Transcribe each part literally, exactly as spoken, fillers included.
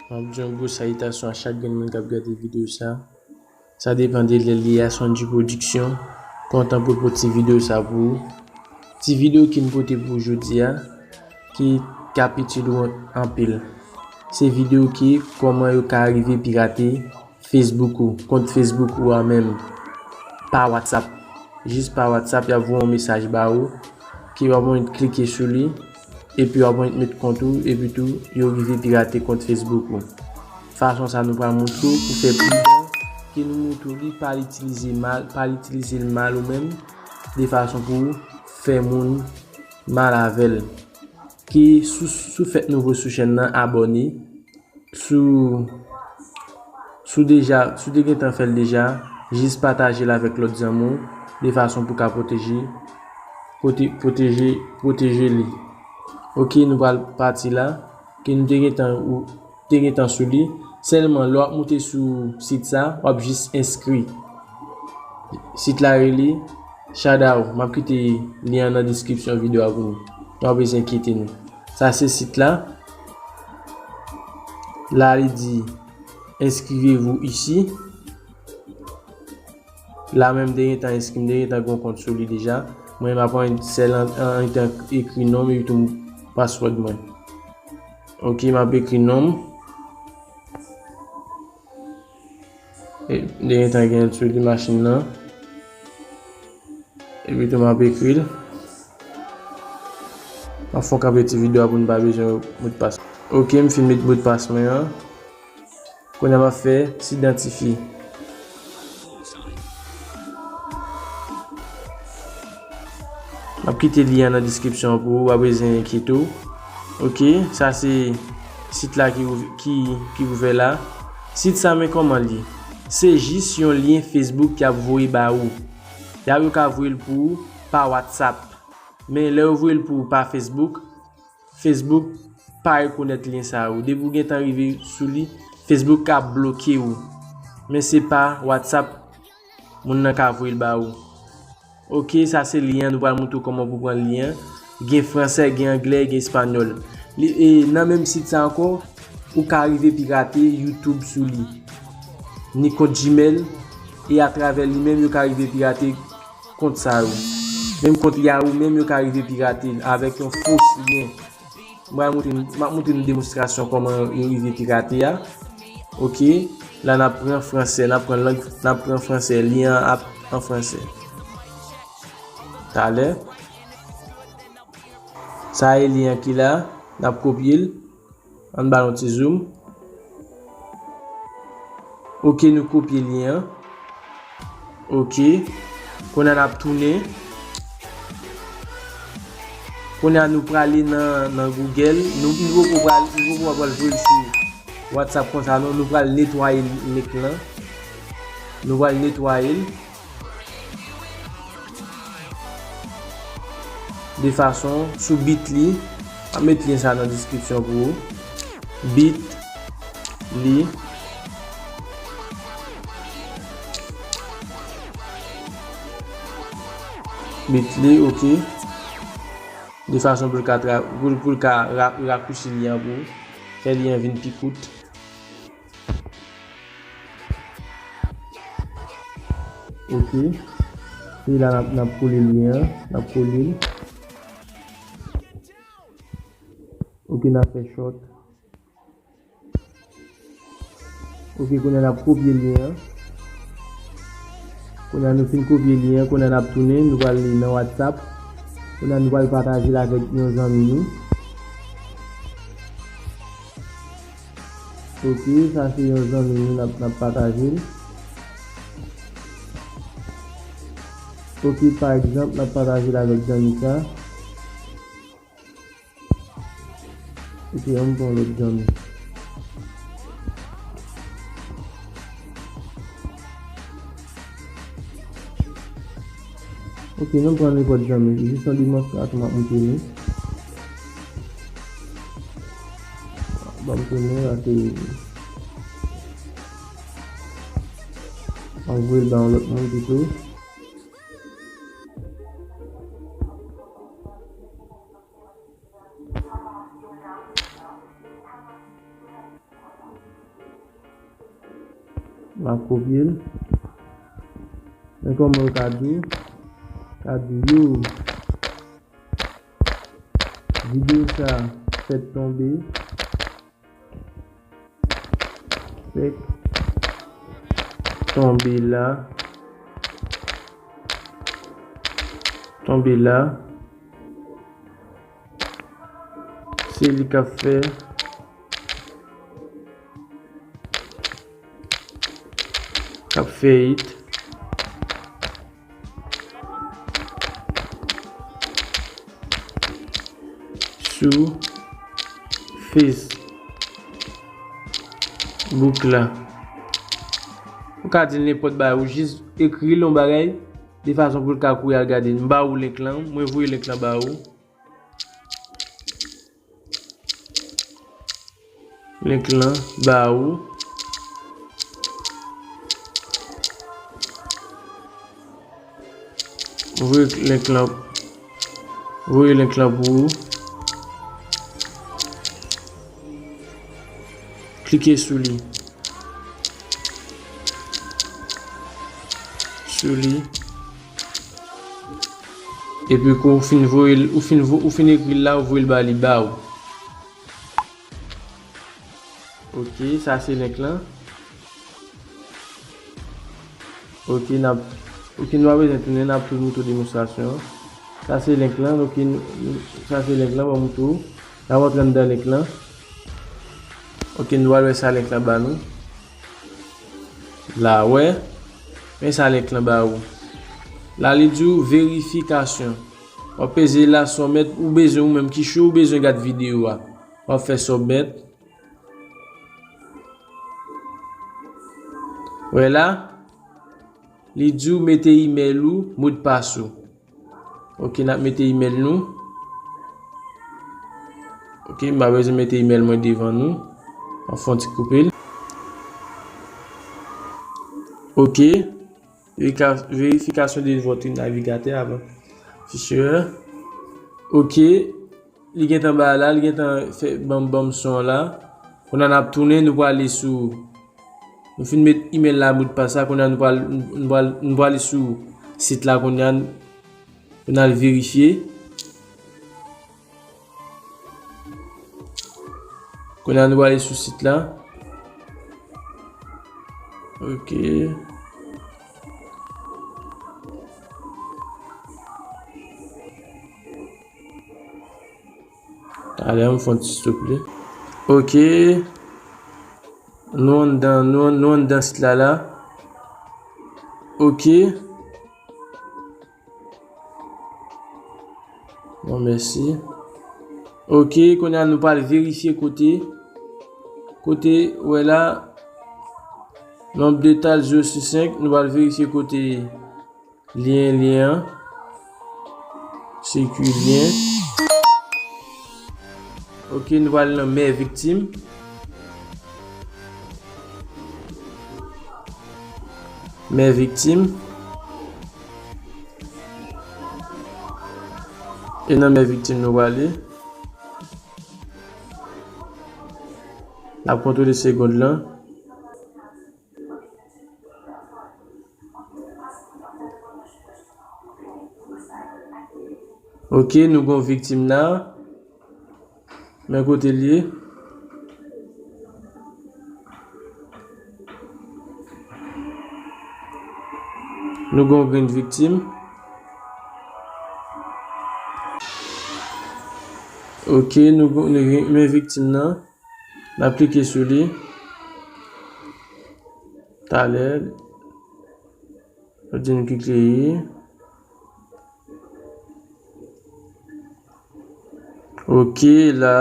M ap di yon gwo salitasyon a chak grenn moun k ap gade videyo sa. Sa depann de lè li ye a, Sonji Production kontan pou l pote ti videyo sa pou ou. Ti videyo ki m pote pou ou jodi a, ki k ap itil ou anpil. Se videyo ki kòman yo ka rive pirate Facebook ou, kont Facebook ou a menm, pa WhatsApp. Jis pa WhatsApp, y ap voye yon mesaj ba ou, ki w ap annik klike sou li, epi w ap annik met kont ou, epi tou, yo rive pirate kont Facebook ou. Fason sa nou pral montre w pou fè pridan, ke nou montre w li, pa l itilize mal, pa l itilize l mal ou menm, de fason pou fè moun mal avè l. Ki si w, si w fèt nouvo sou chèn nan, abòne. Si w, si w deja, si w te gentan fè l deja, jis pataje l avèk lòt zanmi w, de fason pou w ka pwoteje, pwote-, pwoteje, pwoteje li. Ok, nou pral pati la, ke nou te gentan, ou te gentan sou li. Sèlman, lè w ap moute sou sit sa, w ap jis enskri. Sit la rele Shadow. M ap kite lyen an nan deskripsyon videyo a pou nou. Nou pa bezwen enkyete nou. Sa se sit la. La, li di, inscrivez-vous ici. La menm, m te gentan enskri, m te gentan gen yon kont sou li deja. Mwen, m ap pran sèl an, an, an ekri non m epi tou password mwen. Ok, m ap ekri non m. E, m te gentan gen l sou li machin nan. Epi tou m ap ekri l. M ap fè yon kanpe ti videyo a pou nou pa bezwen modpas. Ok, m fin met modpas mwen an. Kounye a m ap fè s'idantifye. M ap kite lyen an nan deskripsyon an pou ou, w pa bezwen enkyete w. Ok, sa se sit la ki, ki, ki ouvè la. Sit sa, men kòman l ye? Se jis yon lyen Facebook y ap voye ba ou. Y ap, yo ka voye l pou ou pa WhatsApp. Men lè yo voye l pou ou pa Facebook, Facebook pa rekonèt lyen sa yo. Depi w gentan rive sou li, Facebook ka bloke ou. Men se pa WhatsApp moun nan ka voye l ba ou. Ok, sa se lyen an, nou pral montre w kòman pou pran lyen an. Gen fransè, gen anglè, gen espanyòl. Li, e, nan menm sit sa ankò, ou ka rive pirate YouTube sou li. Ni kont Gmail, e atravè li menm, yo ka rive pirate kont sa yo. Menm kont Yahoo menm, yo ka rive pirate l avèk yon fos lyen. M pral montre, m ap montre nou demonstrasyon kòman yo rive pirate a. Ok, la n ap pran fransè, n ap pran lang, n ap pran fransè, lyen an ap an fransè. Talè. Sa e lyen an ki la, n ap kopye l. Ann ba l yon ti zoom. Ok, nou kopye lyen an. Ok. Kounye a n ap tounen. Kounye a nou prale nan, nan Google. Nou, nou poko pral, nou poko pral voye l sou WhatsApp konsa non. Nou pral netwaye link lan. Nou pral netwaye l. De fason, sou Bitly, m ap met lyen sa nan deskripsyon pou ou. Bitly. Bitly, ok. De fason pou l ka tra-, pou, pou l ka ra-, rakousi lyen an pou ou. Fè lyen an vin pi kout. Ok. E la n ap, n ap kole lyen an. N ap kole l. Ok, n ap fè short. Ok, kounye a n ap kopye lyen an. Kounye a nou fin kopye lyen an, kounye a n ap tounen, nou pral li nan WhatsApp. Kounye a nou pral pataje l avèk yon zanmi nou. Ok, sa se yon zanmi nou, n ap, n ap pataje l. Ok, pa egzanp, n ap pataje l avèk zanmi sa. Ok, ann pran lòt zanmi. Ok, nou pran nenpòt zanmi. Jis yon demonstrasyon m ap montre nou. Ban m tounen, la se, m ap voye l ba yon lòt moun pito. M ap kopye l. Men kòman l ka di w? Ka di yo. Videyo sa fèk tonbe. Fèk tonbe la. Tonbe la. Se li k ap fè, k ap fè it sou Facebook la. Ou ka di l nenpòt bagay, ou jis ekri l yon bagay, de fason pou l ka kouri al gade l. M ba ou link lan, mwen voye link lan ba ou. Link lan ba ou. Voye link lan, voye link lan pou ou. Klike sou li. Sou li. Epi kou w fin voye l, ou fin vo-, ou fin ekri l la, ou voye l ba li ba ou. Ok, sa se link lan. Ok, n ap, ok, nou pa bezwen tounen, n ap tou moutre w demonstrasyon an. Sa se link lan, ok, n-, n-, sa se link lan, ban m moutre w. N ap antre anndan link lan. Ok, nou pral wè sa link lan ba nou. La, wè. Men sa link lan ba ou. La, li di w verifikasyon. W ap peze la, submit, ou bezwen ou menm ki cho, ou bezwen gad videyo a. W ap fè submit. Wè la, li di w mete email ou, modpas ou. Ok, n ap mete email nou. Ok, m pa bezwen mete email mwen devan nou. M ap fè yon ti koupe l. Ok. Verika-, vérification de votre navigateur avant. Fisher. Ok. Li gentan ba la, li gentan fè ban m, ban m son la. Kounye a n ap tounen, nou prale sou, nou fin met email la, modpas la, kounye a nou pral, nou pral, nou prale sou sit la, kounye a, pou n al verifye. Kounye a nou prale sou sit la. Ok. Talè, m fè yon ti souple. Ok. Nou anndan, nou, nou anndan sit la la. Ok. Bon, mèsi. Ok, kounye a nou pral verifye kote, kote, wè la, nonb de tal zewo sis senk, nou pral verifye kote lyen, lyen an. Seki lyen. Ok, nou pral nan mè viktim. Mè viktim. E nan mè viktim nou prale. N ap kontwole segond lan. Ok, nou gon viktim la. Men kote l ye. Nou gon grenn viktim. Ok, nou gon, nou gen, men viktim nan. N ap klike sou li. Talè. Yo di n ki klike. Ok, la.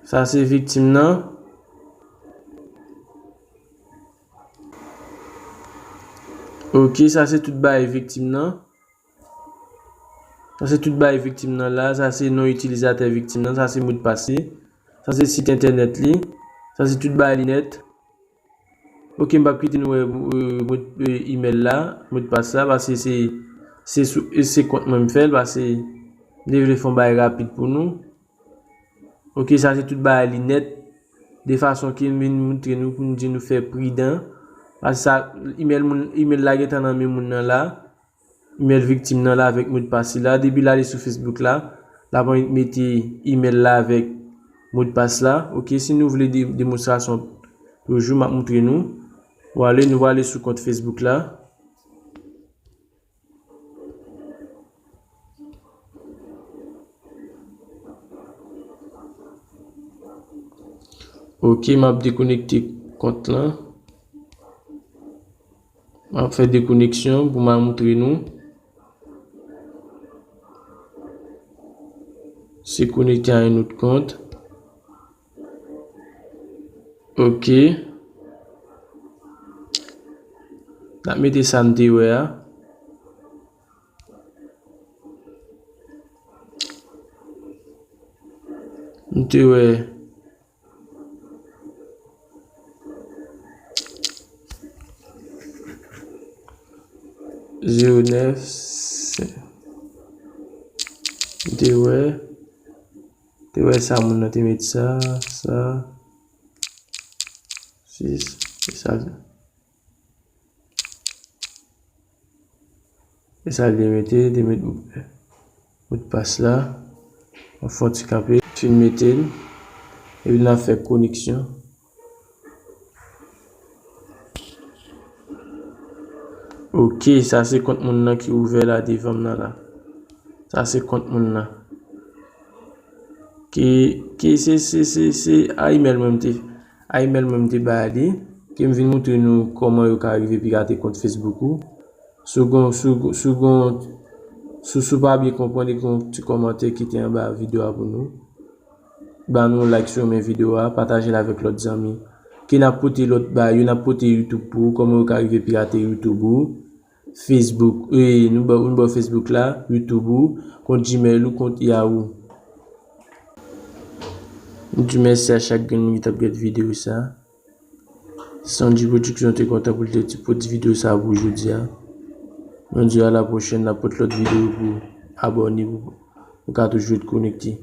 Sa se viktim nan. Ok, sa se tout bagay viktim nan. Sa se tout bagay viktim nan la. Sa se non itilizatè viktim nan. Sa se modpas li. Sa se sit entènèt li. Sa se tout bagay li nèt. Ok, m p ap kite nou wè, euh, mod, euh, email la, modpas la, paske se, se sou, se kont mwen m fè l, paske m te vle fè yon bagay rapid pou nou. Ok, sa se tout bagay li nèt. De fason ke m vin montre nou pou nou di nou fè pridan. Paske sa, email moun, email la gentan nan men moun nan la. Email viktim nan la avèk modpas li la. Depi l ale sou Facebook la, l ap annik mete email la avèk modpas la. Ok, si nou vle de, demonstrasyon toujou, m ap montre nou. Ou ale, nou ale sou kont Facebook la. Ok, m ap dekonekte kont lan. M ap fè dekoneksyon pou m al montre nou. Se konekte a yon lòt kont. Ok. N ap mete sa n te wè a. M te wè zewo nèf, m te wè, te wè sa moun nan te met sa, sa, sis, e sa. E sa li mete, li met modpas la. Mwen fè yon ti kanpe. Fin mete l. Epi n ap fè koneksyon. Ok, sa se kont moun nan ki ouvè la devan m nan la. Sa se kont moun nan. Ki, ki se, se, se, se a email mwen m te, a email mwen m te bay li. Ke m vin montre nou kòman yo ka rive pirate kont Facebook ou. Si w gon, si w gon, si w gon, si, si w pa byen konprann, e gon ti kòmantè kite anba videyo a pou nou. Ban nou like si w renmen videyo a, pataje l avèk lòt zanmi. Ke n ap pote lòt bagay yo, n ap pote YouTube pou ou, kòman yo ka rive pirate YouTube ou, Facebook, e, nou ba, nou ba Facebook la, YouTube ou, kont Gmail ou, kont Yahoo. M di mèsi a chak grenn moun ki t ap gade videyo sa. Sandy Production te kontan pou l te ti pwodui videyo sa pou jodi a. Mwen di a la pwochèn, n ap pote lòt videyo pou abòne pou, pou ka toujou ret konekte.